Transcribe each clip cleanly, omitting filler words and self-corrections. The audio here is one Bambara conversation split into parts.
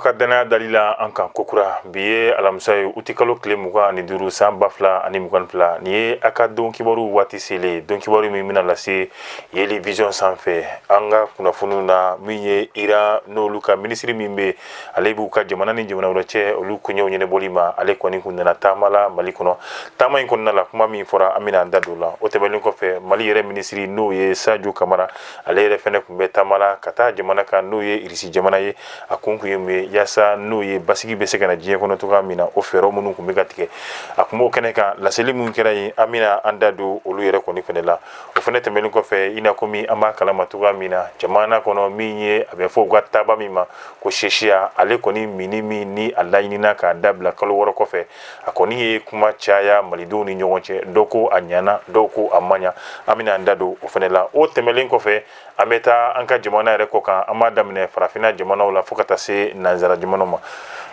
ka dannaya dali la an kan kokura. Bi ye alamisa ye, utikalo tile 25, san 2022. Nin ye a ka don kibaru waati selen, don kibaru min bɛna lase Yeli Vision sanfɛ. An ka kunnafoniw na, min ye Iran, n'olu ka minisiri min bɛ, ale b'u ka jamana ni jamana wɛrɛ cɛ, olu koɲɛw ɲɛnabɔli ma, ale kɔni kun nana taama la Mali kɔnɔ. Taama in kɔnɔna la, kuma min fɔra, an bɛna an da don la. O tɛmɛnen kɔfɛ, Mali yɛrɛ minisiri, n'o ye Sajo Kamara, ale yɛrɛ fɛnɛ kun bɛ taama la ka taa jamana kan, n'o ye Irisi jamana ye. A kun kun ye mun ye? Yaasa n'o ye basigi bɛ se ka na diɲɛ kɔnɔ cogoya min na, o fɛɛrɛ minnu kun bɛ ka tigɛ, a kun b'o kɛnɛ kan. Laseli min kɛra yen, an bɛna an da don olu yɛrɛ kɔni fɛnɛ la. O fɛnɛ tɛmɛnen kɔfɛ, i n'a komi an b'a kalama cogoya min na, jamana kɔnɔ, min ye a bɛ fɔ u ka taaba min ma ko chicha, ale kɔni mini min ni a laɲinina k'a dabila kalo 6 kɔfɛ, a kɔni ye kuma caya malidenw ni ɲɔgɔn cɛ. Dɔw ko a ɲana, dɔw ko a ma ɲa. An bɛna an da don o fɛnɛ la. O tɛmɛlen kɔfɛ, an bɛ taa an ka jamana yɛrɛ kɔ kan. An b'a daminɛ farafinna jamanaw la fo ka taa se nanzara jamanaw ma.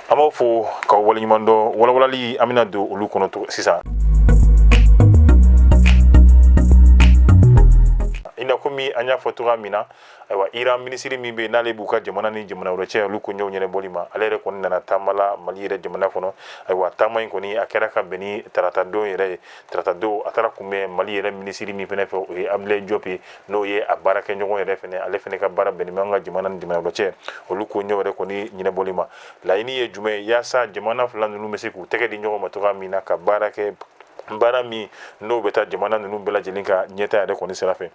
An b'aw fo k'aw waleɲuman dɔn. Walawalali, an bɛna don olu kɔnɔ sisan. I n'a komi an y'a fɔ cogoya min na, ayiwa, Iran minisiri min bɛ yen, n'ale b'u ka jamana ni jamana wɛrɛ cɛ, olu koɲɛw ɲɛnabɔli ma, ale yɛrɛ kɔni nana taama la Mali yɛrɛ jamana kɔnɔ. Ayiwa, taama in kɔni, a kɛra ka bɛn ni tarata don yɛrɛ ye. Tarata don, a taara kunbɛn Mali yɛrɛ minisiri min fɛnɛ fɛ, o ye Abdoulaye Diop ye, n'o ye a baarakɛɲɔgɔn yɛrɛ fɛnɛ. Ale fɛnɛ ka baara bɛnnen bɛ an ka jamana ni jamana wɛrɛ cɛ, olu koɲɛw yɛrɛ kɔni ɲɛnabɔli ma. Laɲini ye jumɛn ye? Yaasa jamana fila ninnu bɛ se k'u tɛgɛ di ɲɔgɔn ma cogoya min na, ka baara kɛ, baara min n'o bɛ taa jamana ninnu bɛɛ lajɛlen ka ɲɛtaa yɛrɛ kɔni sira fɛ.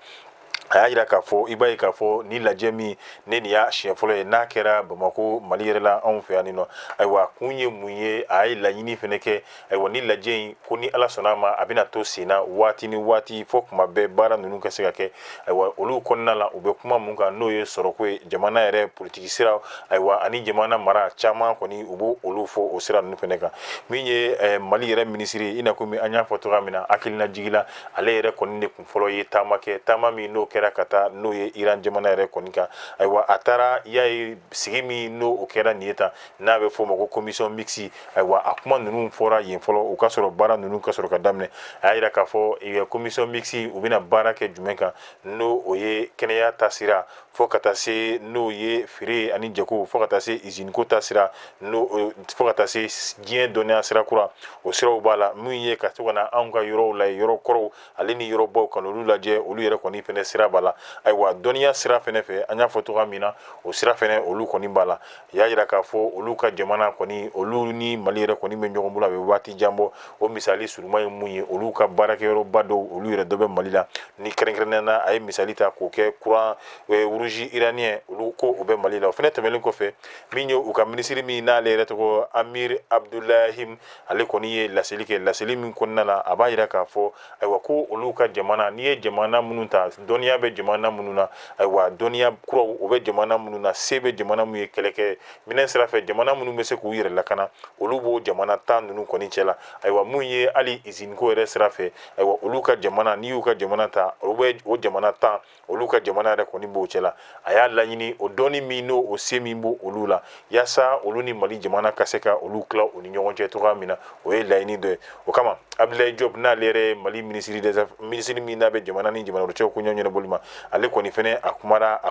A y'a jira k'a fɔ, i b'a ye k'a fɔ ni lajɛ min ne nin y'a siɲɛ fɔlɔ ye n'a kɛra Bamakɔ, Mali yɛrɛ la, anw fɛ yan nɔ. Ayiwa, kun ye mun ye? A ye laɲini fɛnɛ kɛ. Ayiwa, ni lajɛ in ko ni Ala sɔnna a ma, a bɛna to sen na waati ni waati, fo kuma bɛɛ baara ninnu ka se ka kɛ. Ayiwa, olu kɔnɔna la, u bɛ kuma mun kan, n'o ye sɔrɔko ye, jamana yɛrɛ politiki sira, ayiwa, ani jamana mara caman kɔni, u b'o olu fɔ o sira ninnu fɛnɛ kan. Min ye Mali yɛrɛ minisiri, i n'a komi an y'a fɔ cogoya min na, hakilina jigila, ale yɛrɛ kɔni de kun fɔlɔ ye taama kɛ, taama min n'o kɛra ka taa n'o ye Iran jamana yɛrɛ kɔni kan. Ayiwa, a taara, i y'a ye, sigi min n'o o kɛra nin ye tan, n'a bɛ f'o ma ko commission mixte. Ayiwa, a kuma ninnu fɔra yen fɔlɔ, o ka sɔrɔ baara ninnu ka sɔrɔ ka daminɛ. A y'a jira k'a fɔ commission mixte, u bɛna baara kɛ jumɛn kan? N'o o ye kɛnɛya taasira, fo ka taa se n'o ye feere ani jago, fo ka taa se iziniko taasira, n'o fo ka taa se diɲɛ dɔnniya sira kura, o siraw b'a la. Min ye ka to ka na anw ka yɔrɔw la, yɔrɔ kɔrɔw ale ni yɔrɔbaw, ka n'olu lajɛ, olu yɛrɛ kɔni fɛnɛ sira b'a la. Ayiwa, dɔnniya sira fɛnɛ fɛ, an y'a fɔ cogoya min na, o sira fɛnɛ, olu kɔni b'a la. A y'a jira k'a fɔ olu ka jamana kɔni, olu ni Mali yɛrɛ kɔni bɛ ɲɔgɔn bolo, a bɛ waati jan bɔ. O misali surunman ye mun ye? Olu ka baarakɛyɔrɔba dɔw, olu yɛrɛ dɔ bɛ Mali la. Ni kɛrɛnkɛrɛnnenya na, a ye misali ta k'o kɛ Croix Rouge iranien, olu ko o bɛ Mali la. O fɛnɛ tɛmɛnen kɔfɛ, min ye u ka minisiri min n'ale yɛrɛ tɔgɔ Amir Abdulahim, ale kɔni ye laseli kɛ. Laseli min kɔnɔna la, a b'a jira k'a fɔ, ayiwa, ko olu ka jamana, n'i ye jamana minnu ta, dɔnniya bɛ jamana minnu na, ayiwa, dɔnniya kuraw o bɛ jamana minnu na, se bɛ jamana minnu ye kɛlɛkɛ minɛn sira fɛ, jamana minnu bɛ se k'u yɛrɛ lakana, olu b'o jamana 10 ninnu kɔni cɛ la. Ayiwa, mun ye hali iziniko yɛrɛ sira fɛ, ayiwa, olu ka jamana, n'i y'u ka jamana ta, olu bɛ o jamana 10, olu ka jamana yɛrɛ kɔni b'o cɛ la. A y'a laɲini o dɔnni min n'o o se min b'o olu la, yaasa olu ni Mali jamana ka se ka olu tila u ni ɲɔgɔn cɛ cogoya min na, o ye laɲini dɔ ye. O kama, Abdoulaye Diop, n'ale yɛrɛ ye Mali minisiri des minisiri min n'a bɛ jamana ni jamana wɛrɛ cɛ koɲɛ ɲɛnabɔli ma, ale kɔni fɛnɛ a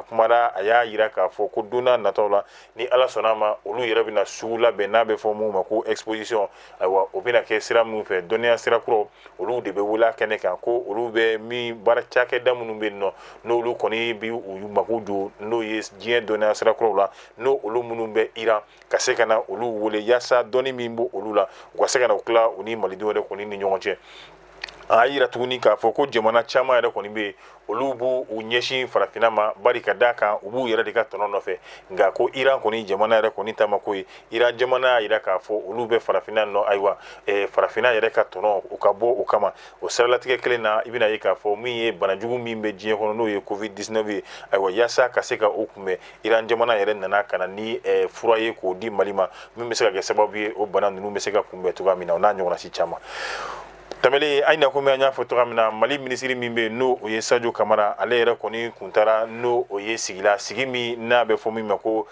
kumara. A y'a yira k'a fɔ ko don n'a nataw la, ni Ala sɔnna a ma, olu yɛrɛ bɛna sugu labɛn n'a bɛ fɔ mun ma ko exposition. Ayiwa, o bɛna kɛ sira minnu fɛ, dɔnniya sira kuraw, olu de bɛ wele a kɛnɛ kan, ko olu bɛ min baara cakɛda minnu bɛ yen nɔ, n'olu kɔni bɛ u mako don n'o ye diɲɛ dɔnniya sira kuraw la, n'o olu minnu bɛ Iran, ka se ka na olu wele, yaasa dɔnni min b'o olu la, u ka se ka na u tila u ni malidenw yɛrɛ kɔni ni ɲɔgɔn cɛ. A y'a yira tuguni k'a fɔ ko jamana caman yɛrɛ kɔni bɛ yen, olu b'u u ɲɛsin farafinna ma, bari ka d'a kan u b'u yɛrɛ de ka tɔnɔ nɔfɛ. Nka ko Iran kɔni jamana yɛrɛ kɔni ta ma ko ye. Iran jamana y'a yira k'a fɔ olu bɛ farafinna nɔ. Ayiwa, farafinna yɛrɛ ka tɔnɔ, u ka bɔ o kama. O siralatigɛ kelen na, i bɛna ye k'a fɔ min ye banajugu min bɛ diɲɛ kɔnɔ, n'o ye Covid 19 ye, ayiwa, yaasa ka se ka o kunbɛn, Iran jamana yɛrɛ nana ka na ni fura ye k'o di Mali ma, min bɛ se ka kɛ sababu ye o bana ninnu bɛ se ka kunbɛn cogoya min na, o n'a ɲɔgɔnna si caman. Tɛmɛlen, an na komi an y'a fɔ cogoya min na, Mali minisiri min bɛ yen, n'o o ye Sajo Kamara, ale yɛrɛ kɔni kun taara n'o o ye sigi la, sigi min n'a bɛ fɔ min ma ko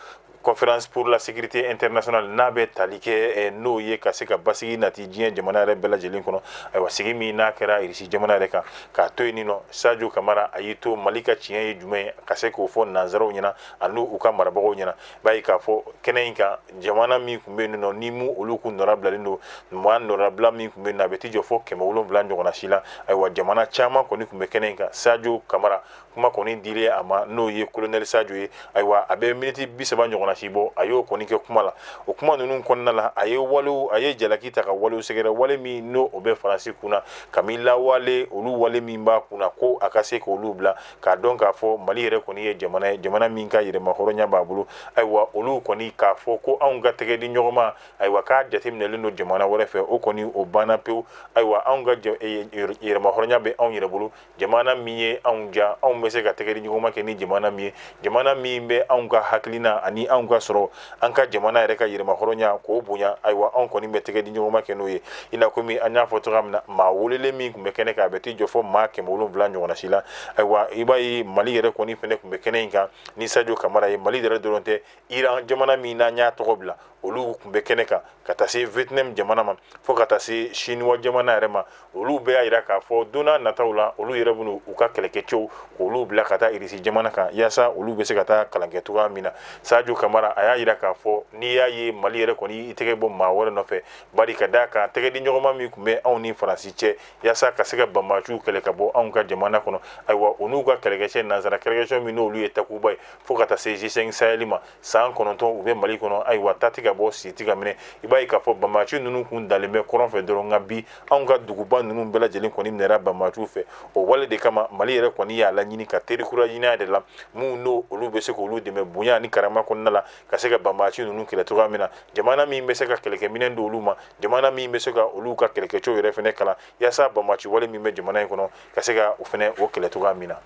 Conférence pour la sécurité internationale n'a bɛ tali kɛ, n'o ye ka se ka basigi nati diɲɛ jamana yɛrɛ bɛɛ lajɛlen kɔnɔ. Ayiwa, sigi min n'a kɛra Irisi jamana yɛrɛ kan, k'a to yen nɔ, Sadio Kamara a y'i to Mali ka tiɲɛ ye jumɛn ye, ka se k'o fɔ nanzaraw ɲɛna ani u ka marabagaw ɲɛna. B'a ye k'a fɔ kɛnɛ in kan, jamana min tun bɛ yen nɔ ni mu olu kun nɔrabilalen don, maa nɔrabila min tun bɛ yen nɔ, a bɛ t'i jɔ fɔ 700 ɲɔgɔnna si la. Ayiwa, jamana caman kɔni tun bɛ kɛnɛ in kan. Sadio Kamara, kuma kɔni dilen a ma, n'o ye colonel Sadio ye, ayiwa, a bɛ miniti 30 ɲɔgɔnna si bɔ, a y'o kɔni kɛ kuma la. O kuma ninnu kɔnɔna la, a ye walew, a ye jalaki ta ka walew sɛgɛrɛ, wale min n'o o bɛ Faransi kunna kami lawale, olu wale min b'a kunna ko a ka se k'olu bila, k'a dɔn k'a fɔ Mali yɛrɛ kɔni ye jamana ye, jamana min ka yɛrɛma hɔrɔnya b'a bolo. Ayiwa, olu kɔni k'a fɔ ko anw ka tɛgɛ di ɲɔgɔn ma, ayiwa, k'a jateminɛlen don jamana wɛrɛ fɛ, o kɔni o banna pewu. Ayiwa, anw ka yɛrɛma hɔrɔnya bɛ anw yɛrɛ bolo. Jamana min ye anw ja, anw bɛ se ka tɛgɛ di ɲɔgɔn ma kɛ ni jamana min ye, jamana min bɛ anw ka hakilina ani anw ka sɔrɔ, an ka jamana yɛrɛ ka yɛrɛma hɔrɔnya k'o bonya, ayiwa, anw kɔni bɛ tɛgɛ di ɲɔgɔn ma kɛ n'o ye. I n'a komi an y'a fɔ cogoya min na, maa welelen min tun bɛ kɛnɛ kan, a bɛ t'i jɔ fɔ maa 700 ɲɔgɔnna si la. Ayiwa, i b'a ye Mali yɛrɛ kɔni fɛnɛ tun bɛ kɛnɛ in kan ni Sadio Kamara ye. Mali yɛrɛ dɔrɔn tɛ, Iran jamana min n'an y'a tɔgɔ bila, olu tun bɛ kɛnɛ kan, ka taa se Vietnam jamana ma, fo ka taa se Chinois jamana yɛrɛ ma. Olu bɛɛ y'a jira k'a fɔ don n'a nataw la, olu yɛrɛ bɛna u ka kɛlɛkɛcɛw k'olu bila ka taa Irisi jamana kan, yaasa olu bɛ se ka taa kalan kɛ cogoya min na. Sadio Kamara a y'a jira k'a fɔ n'i y'a ye Mali yɛrɛ kɔni i tɛgɛ bɔ maa wɛrɛ nɔfɛ, bari ka d'a kan tɛgɛ di ɲɔgɔnma min tun bɛ anw ni Faransi cɛ yaasa ka se ka banbaanciw kɛlɛ ka bɔ anw ka jamana kɔnɔ, ayiwa, u n'u ka kɛlɛkɛcɛ, nansara kɛlɛkɛcɛ min n'olu ye Takuba ye, fo ka taa se G5 Sahel ma, san 9 u bɛ Mali kɔnɔ. Ayiwa, ta tɛ ka bɔ, si tɛ ka minɛ. I b'a ye k'a fɔ banbaanci ninnu kun dalen bɛ kɔrɔn fɛ dɔrɔn, nka bi anw ka duguba ninnu bɛɛ lajɛlen kɔni minɛra banbaanciw fɛ. O wale de kama Mali yɛrɛ kɔni y'a laɲini ka teri kura ɲini a yɛrɛ la, minnu n'o olu bɛ se k'olu dɛmɛ bonya ni karama kɔnɔna la, ka se ka banbaanci ninnu kɛlɛ cogoya min na, jamana min bɛ se ka kɛlɛkɛminɛn di olu ma, jamana min bɛ se ka olu ka kɛlɛkɛcɛw yɛrɛ fɛnɛ kalan, yaasa banbaanci wale min bɛ jamana in kɔnɔ, ka se ka o fɛnɛ o kɛlɛ cogoya min na.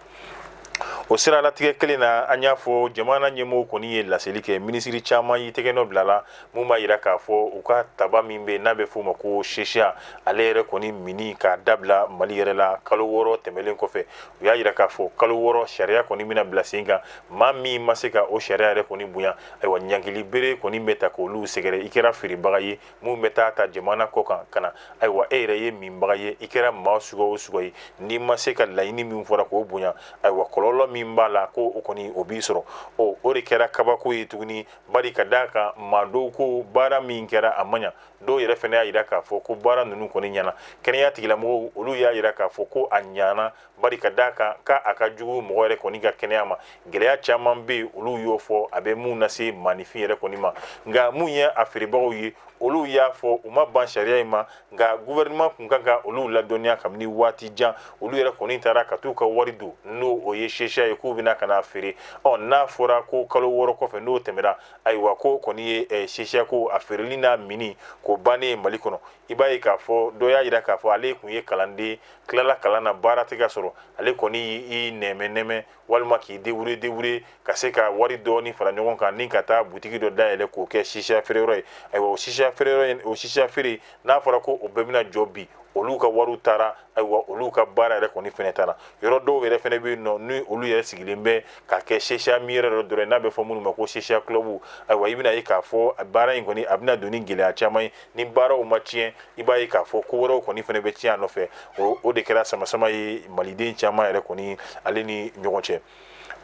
O siralatigɛ kelen na, an y'a fɔ jamana ɲɛmɔgɔw kɔni ye laseli kɛ, minisiri caman y'i tɛgɛ nɔ bila la, mun b'a jira k'a fɔ u ka taba min bɛ n'a bɛ f'o ma ko chicha, ale yɛrɛ kɔni minni k'a dabila Mali yɛrɛ la kalo 6 tɛmɛlen kɔfɛ. U y'a jira k'a fɔ kalo 6 sariya kɔni bɛna bila sen kan, maa min ma se ka o sariya yɛrɛ kɔni bonya, ayiwa, ɲangili bere kɔni bɛ ta k'olu sɛgɛrɛ. I kɛra feerebaga ye mun bɛ taa ta jamana kɔ kan ka na, ayiwa, e yɛrɛ ye minbaga ye, i kɛra maa sugu o sugu ye, n'i ma se ka laɲini min fɔra k'o bonya, ayiwa, kɔlɔlɔ min b'a la, ko o kɔni o b'i sɔrɔ. O de kɛra kabako ye tuguni, bari ka d'a kan maa dɔw ko baara min kɛra a ma ɲa, dɔw yɛrɛ fana y'a jira k'a fɔ ko baara ninnu kɔni ɲana. Kɛnɛya tigilamɔgɔw, olu y'a jira k'a fɔ ko a ɲana, bari ka d'a kan k'a ka jugu mɔgɔ yɛrɛ kɔni ka kɛnɛya ma. Gɛlɛya caman bɛ yen, olu y'o fɔ, a bɛ mun lase maaninfin yɛrɛ kɔni ma. Nka mun ye a feerebagaw ye, olu y'a fɔ u ma ban sariya in ma, nka gouvernement kun kan ka olu ladɔnniya kabini waati jan. Olu yɛrɛ kɔni taara ka t'u ka wari don, n'o o ye chicha ye, k'u bɛna ka n'a feere. Ɔ, n'a fɔra ko kalo 6 kɔfɛ, n'o tɛmɛra, ayiwa, ko kɔni ye chicha ko a feereli n'a minni k'o bannen ye Mali kɔnɔ. I b'a ye k'a fɔ dɔ y'a jira k'a fɔ ale tun ye kalanden, tilala kalan na, baara tɛ ka sɔrɔ, ale kɔni y'i nɛmɛ nɛmɛ walima k'i débrouiller débrouiller ka se ka wari dɔɔni fara ɲɔgɔn kan ni ka taa butigi dɔ dayɛlɛ k'o kɛ chicha feereyɔrɔ ye. Ayiwa, o chicha feereyɔrɔ, o chicha feere, n'a fɔra ko o bɛɛ bɛna jɔ bi, olu ka wariw taara, ayiwa, olu ka baara yɛrɛ kɔni fɛnɛ taara. Yɔrɔ dɔw yɛrɛ fɛnɛ bɛ yen nɔ, ni olu yɛrɛ sigilen bɛ ka kɛ chicha min yɛrɛ dɔrɔn, n'a bɛ fɔ minnu ma ko chicha club, ayiwa, i bɛna ye k'a fɔ baara in kɔni a bɛna don ni gɛlɛya caman ye. Ni baaraw ma tiɲɛ, i b'a ye k'a fɔ ko wɛrɛw kɔni fɛnɛ bɛ tiɲɛ a nɔfɛ. O de kɛra sama-sama ye maliden caman yɛrɛ kɔni ale ni ɲɔgɔn cɛ.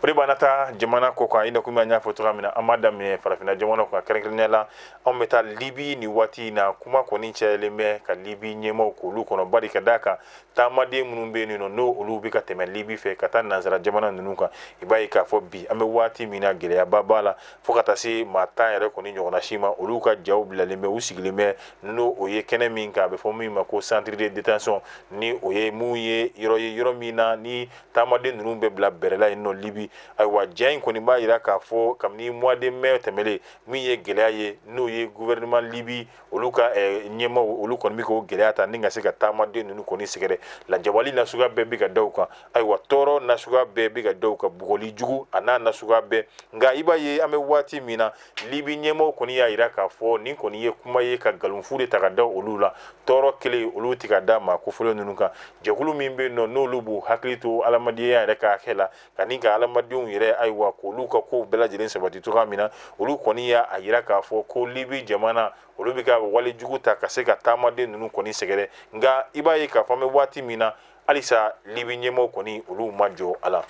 O de b'an taa jamana kɔ kan. I n'a komi an y'a fɔ cogoya min na, an b'a daminɛ farafinna jamanaw kan, kɛrɛnkɛrɛnnenya la anw bɛ taa Libi nin waati in na. Kuma kɔni cayalen bɛ ka Libi ɲɛmaaw k'olu kɔnɔ, bari ka d'a kan taamaden minnu bɛ yen nɔ, n'o olu bɛ ka tɛmɛ Libi fɛ ka taa nansara jamana ninnu kan, i b'a ye k'a fɔ bi an bɛ waati min na, gɛlɛyaba b'a la, fo ka taa se maa 10 yɛrɛ kɔni ɲɔgɔnna si ma. Olu ka jaw bilalen bɛ, u sigilen bɛ, n'o o ye kɛnɛ min kan, a bɛ fɔ min ma ko centre de détention, ni o ye mun ye, yɔrɔ ye, yɔrɔ min na ni taamaden ninnu bɛ bila bɛrɛ la yen nɔ Libi. Ayiwa, ja in kɔni b'a jira k'a fɔ kabini mois de mai tɛmɛlen, min ye gɛlɛya ye, n'o ye gouvernement Libi, olu ka ɲɛmaaw, olu kɔni bɛ k'o gɛlɛya ta ni ka se ka taamaden ninnu kɔni sɛgɛrɛ. sɛgɛrɛ. Lajabali nasuguya bɛɛ bɛ ka da u kan, ayiwa tɔɔrɔ nasuguya bɛɛ bɛ ka da u kan, bugɔli jugu a n'a nasuguya bɛɛ. Nka i b'a ye an bɛ waati min na, Libi ɲɛmaaw kɔni y'a jira k'a fɔ nin kɔni ye kuma ye ka nkalonfu de ta ka da olu la. Tɔɔrɔ kelen olu tɛ ka da maa kofɔlen ninnu kan. Jɛkulu min bɛ yen nɔ, n'olu b'u hakili to adamadenya yɛrɛ ka hakɛ la, ka ni ka adamadenw yɛrɛ, ayiwa, k'olu ka kow bɛɛ lajɛlen sabati cogoya min na, olu kɔni y'a jira k'a fɔ ko Libi jamana, olu bɛ ka wale jugu ta ka se ka taamaden ninnu kɔni sɛgɛrɛ. Nka i b'a ye k'a fɔ an bɛ waati min na, halisa Libi ɲɛmaaw kɔni, olu ma jɔ a la.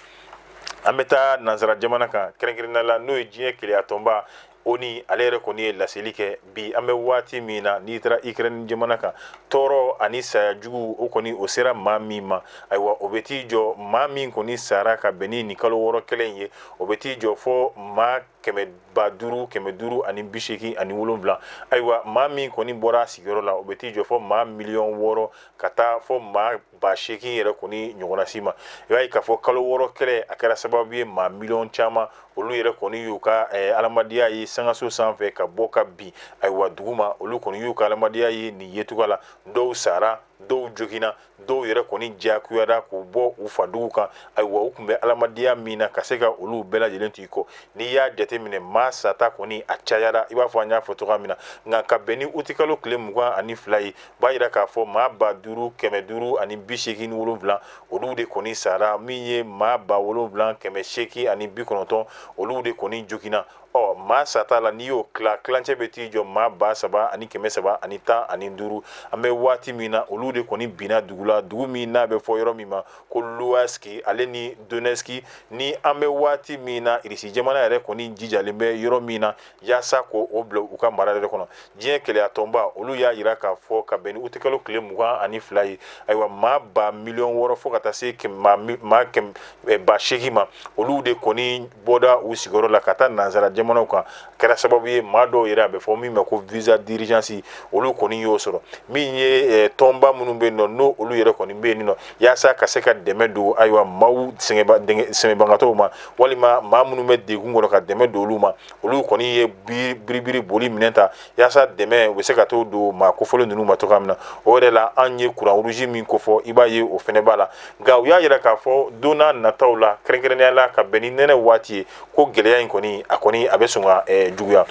An bɛ taa nansara jamana kan, kɛrɛnkɛrɛnnenya la n'o ye diɲɛ kelenya tɔnba ONU. Ale yɛrɛ kɔni ye laseli kɛ bi. An bɛ waati min na, n'i taara Ukraine jamana kan, tɔɔrɔ ani saya jugu, o kɔni o sera maa min ma, ayiwa, o bɛ t'i jɔ, maa min kɔni sara ka bɛn ni nin kalo 6 kelen ye, o bɛ t'i jɔ fo maa kɛmɛ ba duuru kɛmɛ duuru ani bi seegin ani wolonwula. Ayiwa, maa min kɔni bɔra a sigiyɔrɔ la, o bɛ t'i jɔ fo maa miliyɔn 6 ka taa fo maa 8000 yɛrɛ kɔni ɲɔgɔnna si ma. I b'a ye k'a fɔ kalo 6 kɛlɛ, a kɛra sababu ye maa miliyɔn caman, olu yɛrɛ kɔni y'u ka adamadenya ye sangaso sanfɛ ka bɔ ka bin, ayiwa, dugu ma. Olu kɔni y'u ka adamadenya ye nin yecogo la. Dɔw sara, dɔw joginna, dɔw yɛrɛ kɔni diyakuyara k'u bɔ u fadugu kan. Ayiwa, u tun bɛ adamadenya min na, ka se ka olu bɛɛ lajɛlen to i kɔ. N'i y'a jateminɛ, maa sata kɔni a cayara, i b'a fɔ an y'a fɔ cogoya min na. Nka ka bɛn ni utikalo tile 22 ye, b'a jira k'a fɔ maa 5587, olu de kɔni sara. Min ye maa 7890, olu de kɔni joginna. Ɔ, maa sata la, n'i y'o tila tilancɛ, bɛ t'i jɔ maa 3315. An bɛ waati min na, olu de kɔni binna dugu la, dugu min n'a bɛ fɔ yɔrɔ min ma ko Luhansk ale ni Donetsk. Ni an bɛ waati min na, Irisi jamana yɛrɛ kɔni jijalen bɛ yɔrɔ min na yaasa k'o bila u ka mara yɛrɛ kɔnɔ. Diɲɛ kelenya tɔnba, olu y'a jira k'a fɔ ka bɛn ni utikalo tile 22 ye, ayiwa, maa ba miliyɔn 6 fo ka taa se maa 800 ma, olu de kɔni bɔda u sigiyɔrɔ la ka taa nansara jamanaw kan. Kɛra sababu ye maa dɔw yɛrɛ, a bɛ fɔ min ma ko visa d'urgence, olu kɔni y'o sɔrɔ. Min ye tɔnba minnu bɛ yen nɔ, n'o olu yɛrɛ kɔni bɛ yen nɔ yaasa ka se ka dɛmɛ don, ayiwa, maaw sɛgɛnbagatɔw ma, walima maa minnu bɛ degun kɔnɔ, ka dɛmɛ don olu ma, olu kɔni ye biribiri boli minɛ ta yaasa dɛmɛ u bɛ se ka t'o don maa kofɔlen ninnu ma cogoya min na. O yɛrɛ la, an ye Croix Rouge min kofɔ, i b'a ye o fɛnɛ b'a la. Nka u y'a jira k'a fɔ don n'a nataw la, kɛrɛnkɛrɛnnenya la ka bɛn ni nɛnɛ waati ye, ko gɛlɛya in kɔni, a kɔni a bɛ sɔn ka juguya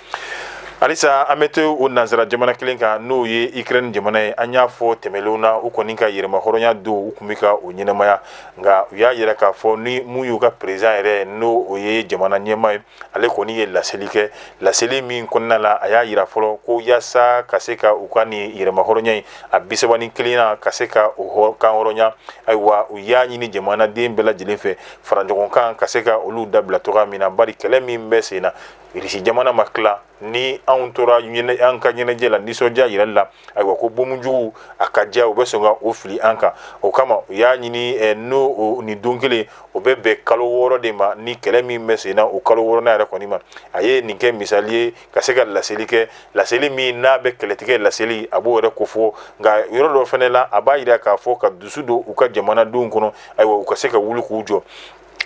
halisa. An bɛ to o nansara jamana kelen kan, n'o ye Ukraine jamana ye. An y'a fɔ tɛmɛnlenw na, u kɔni ka yɛrɛmahɔrɔnya don, u tun bɛ ka o ɲɛnamaya. Nka u y'a jira k'a fɔ ni mun y'u ka président yɛrɛ, n'o o ye jamana ɲɛmaa ye, ale kɔni ye laseli kɛ. Laseli min kɔnɔna la, a y'a jira fɔlɔ ko yaasa ka se ka u ka nin yɛrɛmahɔrɔnya in a 31 na, ka se ka o kan hɔrɔnya, ayiwa, u y'a ɲini jamanaden bɛɛ lajɛlen fɛ fara ɲɔgɔn kan ka se ka olu dabila cogoya min na, bari kɛlɛ min bɛ sen na, Irisi jamana ma tila. Ni anw tora an ka ɲɛnajɛ la, nisɔndiya yɛrɛ la, ayiwa, ko bomujugu a ka diya, u bɛ sɔn ka o fili an kan. O kama u y'a ɲini, n'o nin don kelen, o bɛ bɛn kalo 6 de ma, ni kɛlɛ min bɛ sen na, o kalo wɔɔrɔnan yɛrɛ kɔni ma. A ye nin kɛ misali ye ka se ka laseli kɛ, laseli min n'a bɛ kɛlɛtigɛ laseli, a b'o yɛrɛ kofɔ. Nka yɔrɔ dɔ fana la, a b'a jira k'a fɔ ka dusu don u ka jamanadenw kɔnɔ, ayiwa, u ka se ka wuli k'u jɔ.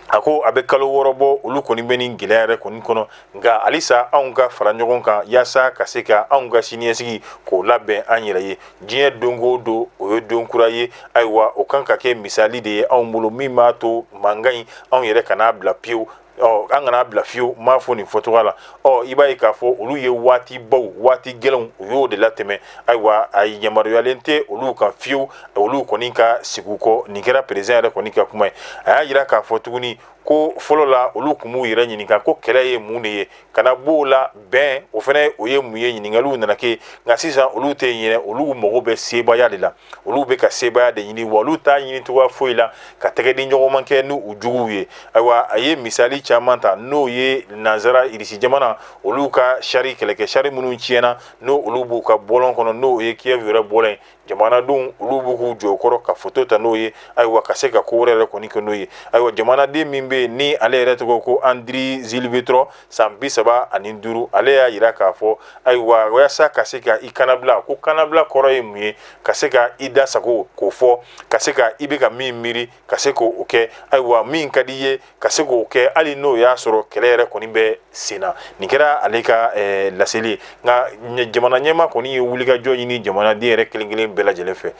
A ko a bɛ kalo 6 bɔ, olu kɔni bɛ nin gɛlɛya yɛrɛ kɔni kɔnɔ, nka halisa anw ka fara ɲɔgɔn kan yaasa ka se ka anw ka siniɲɛsigi k'o labɛn an yɛrɛ ye. Diɲɛ don o don, o ye don kura ye. Ayiwa, o kan ka kɛ misali de ye anw bolo, min b'a to mankan in, anw yɛrɛ kan'a bila pewu, ɔ, an kan'a bila fiyewu. N m'a fɔ nin fɔcogoya la. Ɔ, i b'a ye k'a fɔ olu ye waati baw, waati gɛlɛnw, u y'o de latɛmɛ. Ayiwa, a yamaruyalen tɛ olu kan fiyewu, olu kɔni ka sigi u kɔ. Nin kɛra président yɛrɛ kɔni ka kuma ye. A y'a jira k'a fɔ tuguni ko fɔlɔ la, olu tun b'u yɛrɛ ɲininka ko kɛlɛ ye mun de ye, ka na b'o la, bɛn, o fana o ye mun ye? Ɲininkaliw nana kɛ. Nka sisan olu tɛ ɲinɛ, olu mago bɛ sebaaya de la. Olu bɛ ka sebaaya de ɲini, wa olu t'a ɲini cogoya foyi la ka tɛgɛ di ɲɔgɔnma kɛ ni u juguw ye. Ayiwa, a ye misali caman ta, n'o ye nansara Irisi jamana, olu ka char, kɛlɛkɛ char minnu tiɲɛna, n'o olu b'u ka bɔlɔn kɔnɔ, n'o ye Kiev yɛrɛ bɔlɔn ye. Jamanadenw, olu b'u k'u jɔ kɔrɔ ka foto ta n'o ye, ayiwa, ka se ka ko wɛrɛ yɛrɛ kɔni kɛ n'o ye. Ayiwa, jamanaden min bɛ yen, ni ale yɛrɛ tɔgɔ ko Andri Zilvetro, san 35, ale y'a jira k'a fɔ, ayiwa, walasa ka se ka i kanabila, ko kanabila kɔrɔ ye mun ye? Ka se ka i da sago k'o fɔ, ka se ka i bɛ ka min miiri, ka se k'o kɛ, ayiwa, min ka di i ye, ka se k'o kɛ, hali n'o y'a sɔrɔ kɛlɛ yɛrɛ kɔni bɛ sen na. Nin kɛra ale ka laseli ye. Nka jamana ɲɛmaa kɔni ye wulikajɔ ɲini jamanaden yɛrɛ kelen kelen bɛɛ lajɛlen fɛ.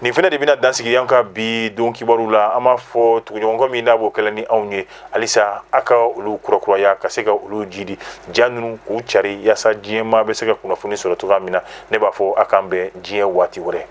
Nin fana de bɛna dansigi an ka bi don kibaru la. An b'a fɔ tuguɲɔgɔnkɔ min n'a b'o kɛlɛ ni anw ye, halisa a ka olu kurakuraya ka se ka olu jidi ja ninnu k'u cari, yaasa diɲɛ maa bɛ se ka kunnafoni sɔrɔ cogoya min na. Ne b'a fɔ a k'an bɛn diɲɛ waati wɛrɛ.